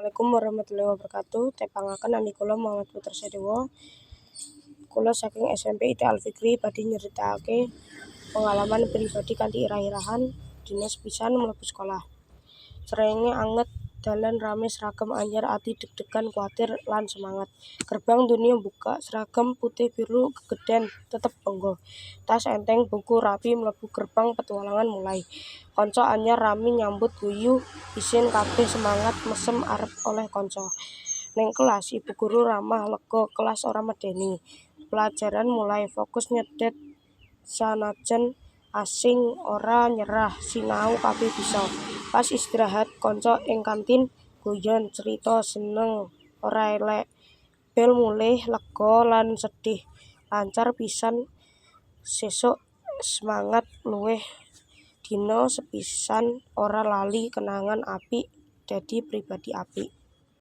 Assalamualaikum warahmatullahi wabarakatuh. Tepangaken nami kula Muhammad Putra Sadewa. Kula saking SMP IT Al Fikri badhe nyeritakake pengalaman pribadi kanthi irah-irahan dina sepisan mlebu sekolah. Srengenge anget, dalan rame, seragam anyar, ati deg-degan, kuwatir lan semangat. Gerbang dunia buka, seragam putih biru kegeden tetep bangga. Tas enteng, buku rapi, mlebu gerbang petualangan mulai. Kanca anyar rame nyambut, guyu isin kabeh semangat mesem arep oleh kanca. Ning kelas ibu guru ramah, lega, kelas ora medeni. Pelajaran mulai, fokus nyethet sanajan asing ora nyerah, sinau kabeh bisa. Pas istirahat kanca ing kantin guyon crita seneng ora elek. Bel mulih lega lan sedih, lancar pisan sesuk semangat luwih. Dina sepisan ora lali, kenangan apik dadi pribadi apik.